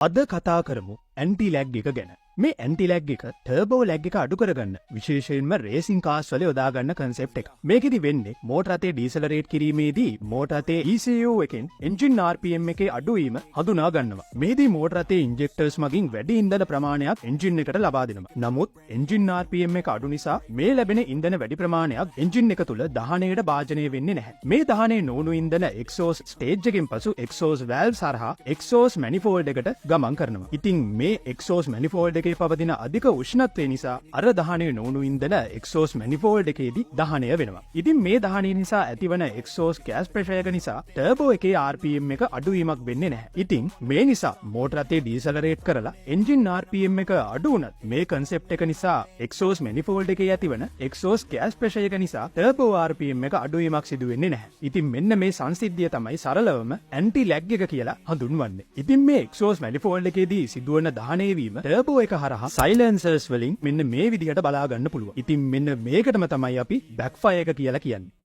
අද කතා කරමු ඇන්ටි ලැග් එක ගැන. මේ ඇන්ටි ලැග් එක ටර්බෝ ලැග් එක අඩු කරගන්න විශේෂයෙන්ම රේසින් කාස් වල යොදා ගන්න කන්සෙප්ට් එක. මේකෙදි වෙන්නේ මෝටර රථේ ඩීසලරේට් කිරීමේදී මෝටර රථේ ECU එකෙන් එන්ජින් RPM එකේ අඩුවීම හඳුනා ගන්නවා. මෙහිදී මෝටර රථේ ඉන්ජෙක්ටර්ස් මගින් වැඩි ඉන්ධන ප්‍රමාණයක් එන්ජින් එකට ලබා දෙනවා. නමුත් එන්ජින් RPM එක අඩු නිසා මේ ලැබෙන ඉන්ධන වැඩි ප්‍රමාණයක් එන්ජින් එක තුල දහනයට භාජනය වෙන්නේ නැහැ. මේ දහනය නොවුණු ඉන්ධන එක්සෝස් ස්ටේජ් එකෙන් පසු එක්සෝස් වැල්ව්ස් හරහා එක්සෝස් මැනිෆෝල්ඩ් එකට ගමන් කරනවා. ඉතින් මේ එක්සෝස් මැනිෆෝල්ඩ් එකේ පවතින අධික උෂ්ණත්වය නිසා අර දහනය නොවුණු ඉන්ධන එක්සෝස් මැනිෆෝල්ඩ් එකේදී දහනය වෙනවා. ඉතින් මේ දහනය නිසා ඇතිවන එක්සෝස් ගෑස් ප්‍රෙෂර් එක නිසා ටර්බෝ එකේ RPM එක අඩුවීමක් වෙන්නේ නැහැ. ඉතින් මේ නිසා මෝටර රථේ ඩීසලරේට් කරලා එන්ජින් RPM එක අඩු වුණත්, මේ කන්සෙප්ට් එක නිසා එක්සෝස් මැනිෆෝල්ඩ් එකේ ඇතිවන එක්සෝස් ගෑස් ප්‍රෙෂර් එක නිසා ටර්බෝ RPM එක අඩුවීමක් සිදු වෙන්නේ නැහැ. ඉතින් මෙන්න මේ සංසිද්ධිය තමයි සරලවම ඇන්ටි ලැග් එක කියලා හඳුන්වන්නේ. ඉතින් මේ එක්සෝස් මැනිෆෝල්ඩ් එකේදී සිදුවන දහනය වීම ටර්බෝ එක හරහා සයිලන්සර්ස් වලින් මෙන්න මේ විදිහට බලා ගන්න පුළුවන්. ඉතින් මෙන්න මේකටම තමයි අපි බැක්ෆයර් එක කියලා කියන්නේ.